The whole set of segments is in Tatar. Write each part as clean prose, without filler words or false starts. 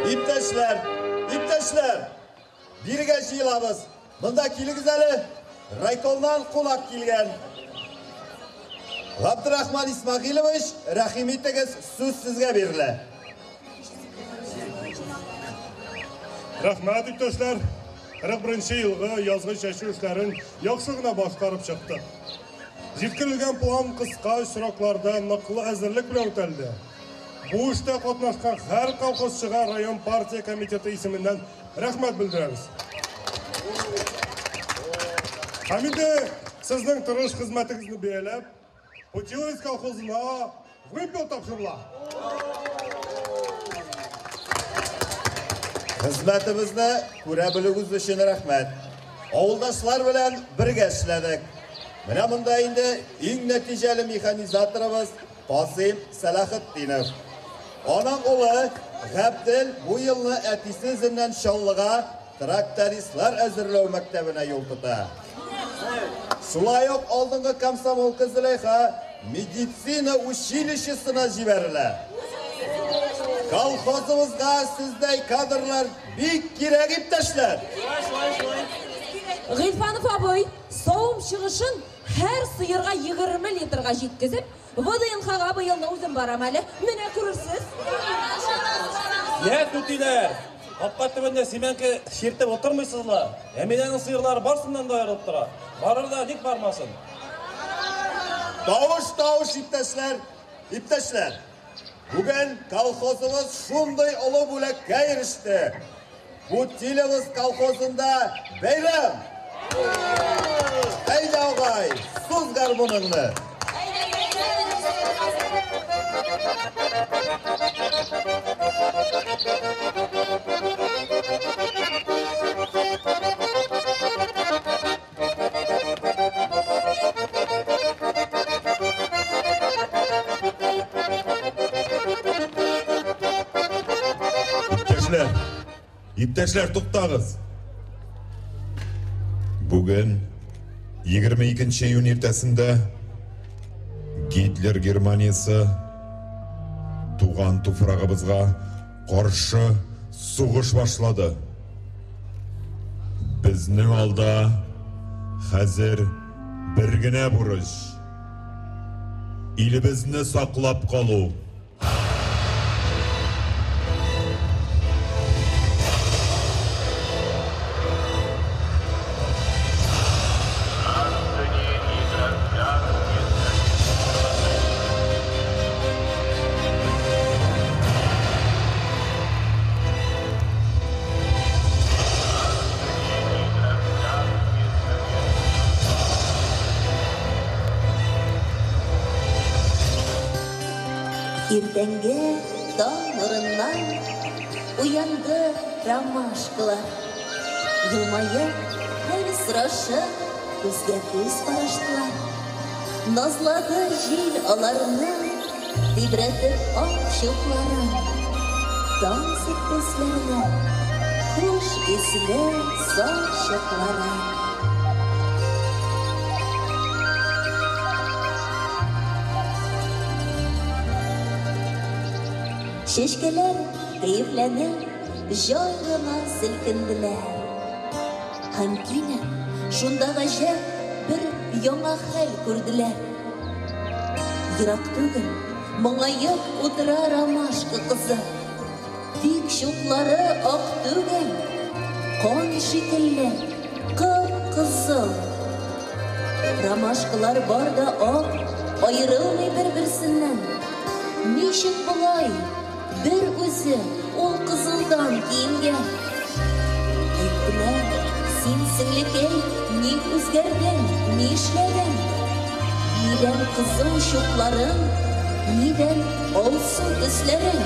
Иптәшләр, иптәшләр, бирегә җыелабыз. Монда килегез әле. Райкомнан кунак килгән. Габдрахман Исмагилович, рәхим итегез, сүз сезгә бирелә. Рәхмәт, иптәшләр. 41 елгы язгы чәчү эшләрен яхшы гына башкарып чыктык. Җиткерелгән план кыска срокларда ныклы әзерлек белән үтәлде. Бу эштә катнашкан һәр колхозчыга район партия комитеты исеменнән рәхмәт белдерәбез. Һәм инде сезнең тырыш хезмәтегезне бәяләп, Путиловец колхозына вымпел тапшырыла. Хезмәтебезне күрә белүегез өчен рәхмәт. Авылдашлар белән бергә эшләдек. Менә монда инде иң нәтиҗәле механизаторыбыз Касыйм Сәлахетдинов. Аның улы Габдел бу елны әтисе эзеннән Чаллыга трактористлар әзерләү мәктәбенә юл тота. Шулай ук алдынгы комсомолка Зөләйха медицина училищесына җибәрелә. Колхозыбызга сездәй кадрлар бик кирәк, иптәшләр. Гыйльфанов абый, савым чыгышын һәр сыерга 20 литрга җиткезеп, ВДНХга быелны үзем барам әле. Менә күрерсез. Йә, түтиләр! Капка төбендә симәнке чиртеп утырмыйсыз ла. Әминәнең сыерлары барсыннан да аерылып тора. Барыр да, ник бармасын? Тавыш, тавыш, иптәшләр, иптәшләр. Бүген колхозыбыз шундый олы бүләккә иреште. Путиловец колхозында бәйрәм! Әйдә, агай, суз гармуныңны! Иптәшләр, иптәшләр, туктагыз. Бүген 22 июнь иртәсендә Гитлер Германиясе туган туфрагыбызга каршы сугыш башлады. Безнең алда хәзер бер генә бурыч. Илебезне саклап калу. Иртәнге таң нурыннан уянды ромашкалар. Елмаеп һәм сорашып күзгә күз караштылар. Назлады җил аларны, тибрәтеп ак чукларын. Таң сипте өсләренә хуш исле сак чыкларын. Чәчкәләр кәефләнеп, җай гына селкенделәр. Һәм кинәт шунда гаҗәп бер яңа хәл күрделәр. Ерак түгел, моңаеп утыра ромашка кызы. Тик чуклары ак түгел, кан шикелле, кып-кызыл. Ромашкалар бар да ак, аерылмый бер-берсеннән. Ничек болай? Бер үзе ул кызылдан киенгән. Әйттеләр, син, сеңлекәй, ник үзгәрдең, нишләдең? Нидән кызыл чукларың, нидән алсу төсләрең?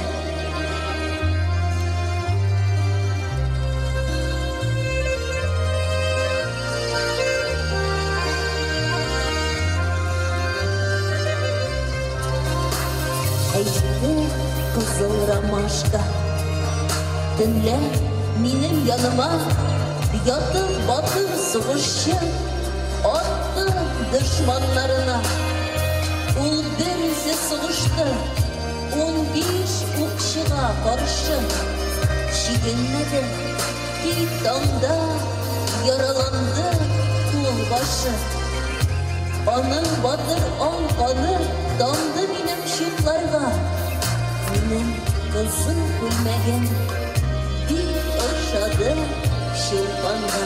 Әйтте кызыл ромашка. Төнлә минем яныма ятып батыр сугышчы атты дошманнарына. Ул бер үзе сугышты 15 укчыга каршы. чигенмәде. Тик таңда яраланды кул башы. Аның батыр ал каны тамды минем чукларга. Минем кызыл күлмәгем бик ошады Чулпанга.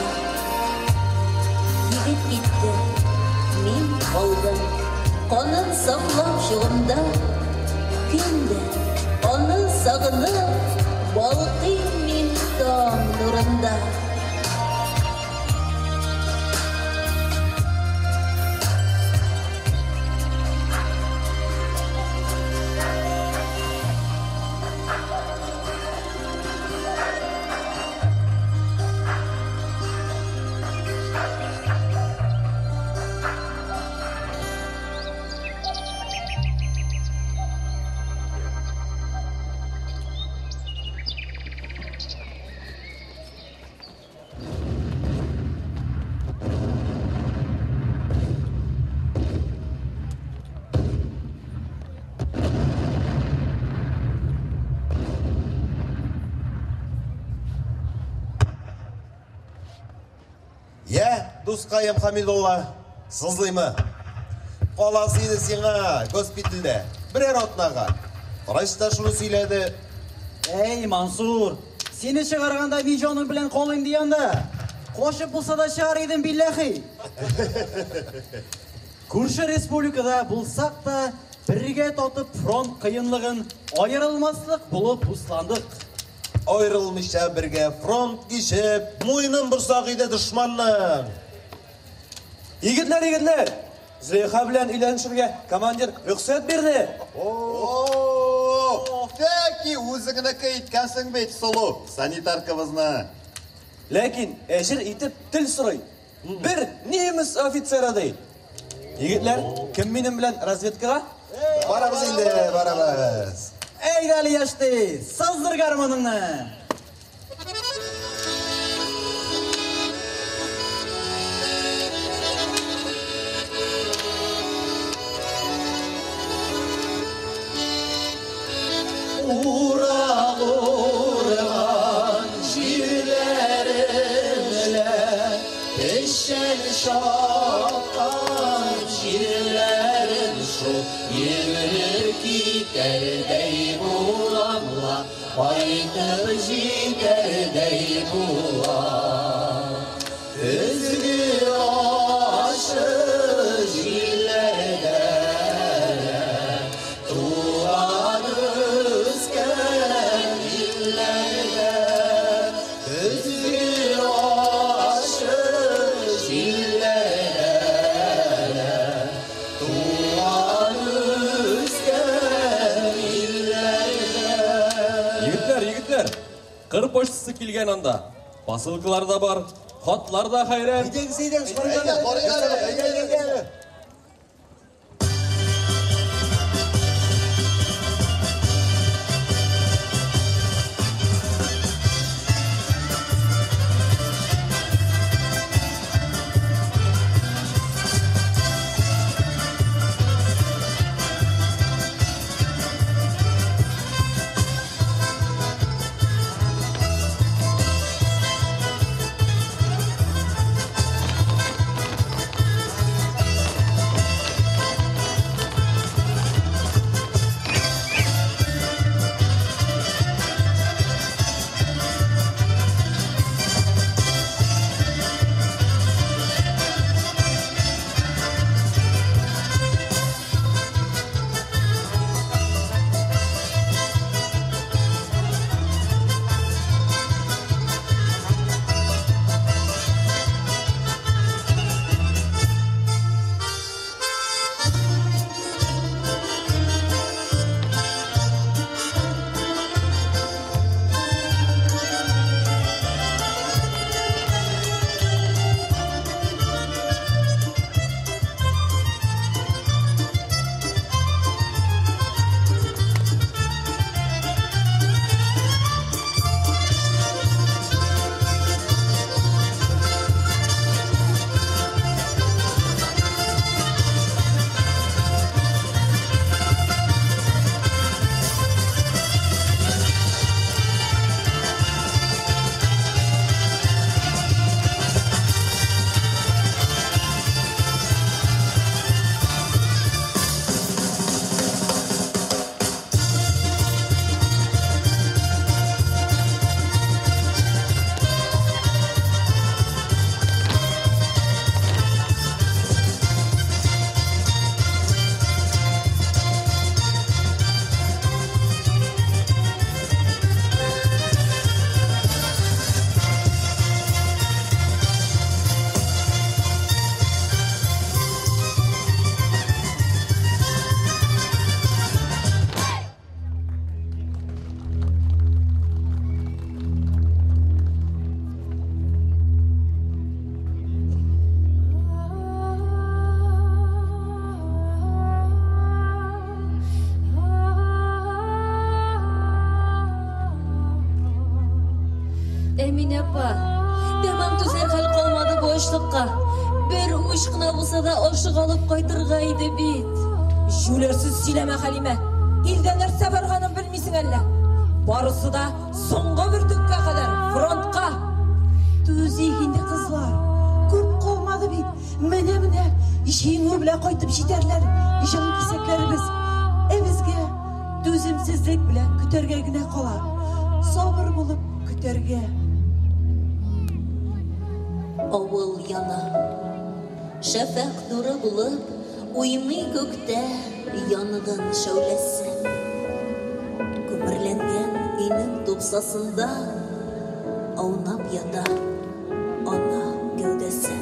Егет китте, мин калдым. Канын саклап чугымда. Көн дә аны сагынып балкыйм мин таң нурында. Я, дускаем Хамидулла, сызлыймы? Каласы иде сиңа госпитальдә, берәр атнага. Врач та шуны сөйләде. Эй, Мансур, сине чыгарганда мин җаным белән калыйм дигәндә, качып булса да чыгар идем, билләхи. Күрше республикада булсак та, бергә татып фронт кыенлыгын аерылмаслык булып дусландык. Аерылмыйча бергә фронт кичеп, муенын борсак иде дошманның. Егетләр, егетләр! Зөләйха белән өйләнешергә командир рөхсәт бирде. О, тәки үзеңнеке иткәнсең бит, сылу, санитаркабызны. Ләкин әҗер итеп тел сорый. Бер немец офицеры ди. Егетләр, кем минем белән разведкага? Барабыз инде, барабыз. Әйдә әле, яшьти, сыздыр гармуныңны. Урак урган җирләрем лә, печән чапкан җирләрем шул, йөгереп китәрдәй булам ла, кайтып җитәрдәй булам. Көзге ачы җилләрдә туган үскән илләрдә, көзге ачы җилләрдә туган үскән илләрдә. Егетләр, егетләр! Кыр почтасы килгән анда. Посылкалар да бар, хатлар да хәйран. Әйдәгез, әйдәгез, карыйк әле. Әйдә, әйдә, әйдә. апа, тәмам түзәр хәл калмады бу ачлыкка. Бер уч кына булса да ашык алып кайтырга иде бит. Җүләр сүз сөйләмә, Хәлимә. Илдә нәрсә барганын белмисең әллә? Барысы да соңгы бөртеккә кадәр фронтка. Түзик инде, кызлар. Күп калмады бит. Менә-менә җиңү белән кайтып җитәрләр җан кисәкләребез. Ә безгә түземсезлек белән көтәргә генә кала. Сабыр булып көтәргә. Авыл яна. Шәфәкъ нуры булып уйный күктә янгын шәүләсе. Күмерләнгән өйнең тупсасында аунап ята ана гәүдәсе.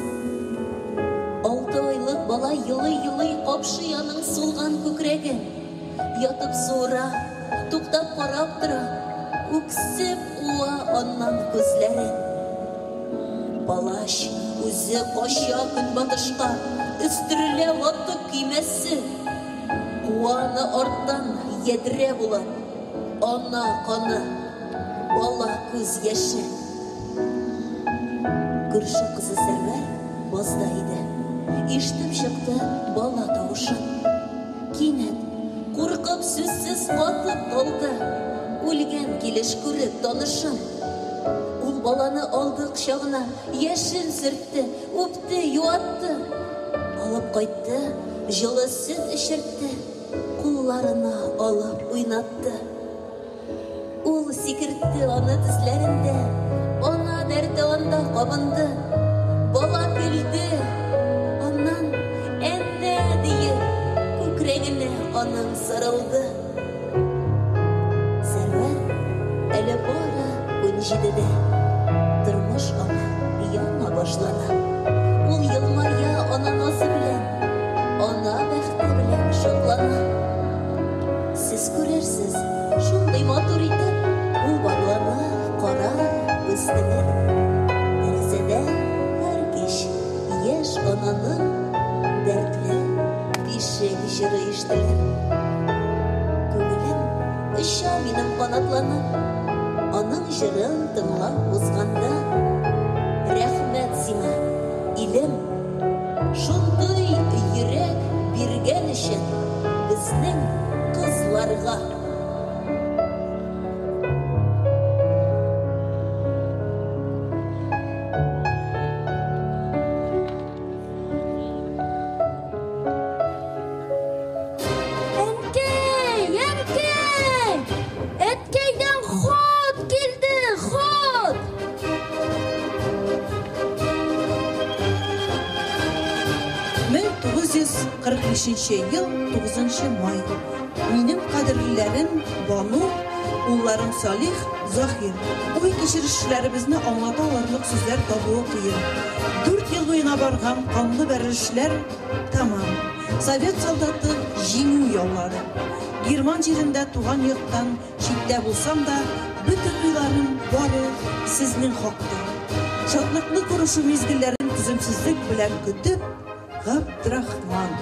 Алты айлык бала елый-елый капшый аның сулган күкрәген. Ятып суыра, туктап карап тора, үксеп уа аннан күзләрен. Палач үзе кача көнбатышка, өстерелә ватык көймәсе. Куа аны арттан ядрә булып, ана каны, бала күз яше. Күрше кызы Сәрвәр базда иде. Ишетеп чыкты бала тавышын. Кинәт, куркып, сүзсез катып калды. Үлгән килеш күреп танышын. Ул баланы алды кочагына, яшен сөртте, үпте, юатты. Алып кайтты, җылы сөт эчертте, кулларына алып уйнатты. Ул сикертте аны тезләрендә, ана дәрте анда кабынды. Бала көлде, аннан әннә диеп, күкрәгенә аның сарылды. Сәрвәр әле бары унҗидедә. Тормыш аңа яңа башлана. Ул елмая ана назы белән, ана бәхете белән шатлана. Сез күрерсез, шундый матур итеп, ул барланыр, карар, үстерер. Тәрәзәдән һәр кич яшь ананың дәртле бишек җыры ишетелер. Күңелем оча минем канатланып, аның җырын тыңлап узганда. Рәхмәт сиңа, илем, шундый йөрәк биргән өчен безнең кызларга. Әнкәй, әнкәй! Әткәйдән хат килде, хат! 1945 ел 9 май. Минем кадерлеләрем Бану, улларым Салих, Заһир. Уй-кичерешләребезне аңлата алырлык сүзләр табуы кыен. Дүрт ел буена барган канлы бәрелешләр тәмам. Совет солдаты җиңү яулады. Герман җирендә туган йорттан читтә булсам да, бөтен уйларым бары сезнең хакта. Шатлыклы күрешү мизгелләрен түземсезлек белән көтеп, Габдрахман.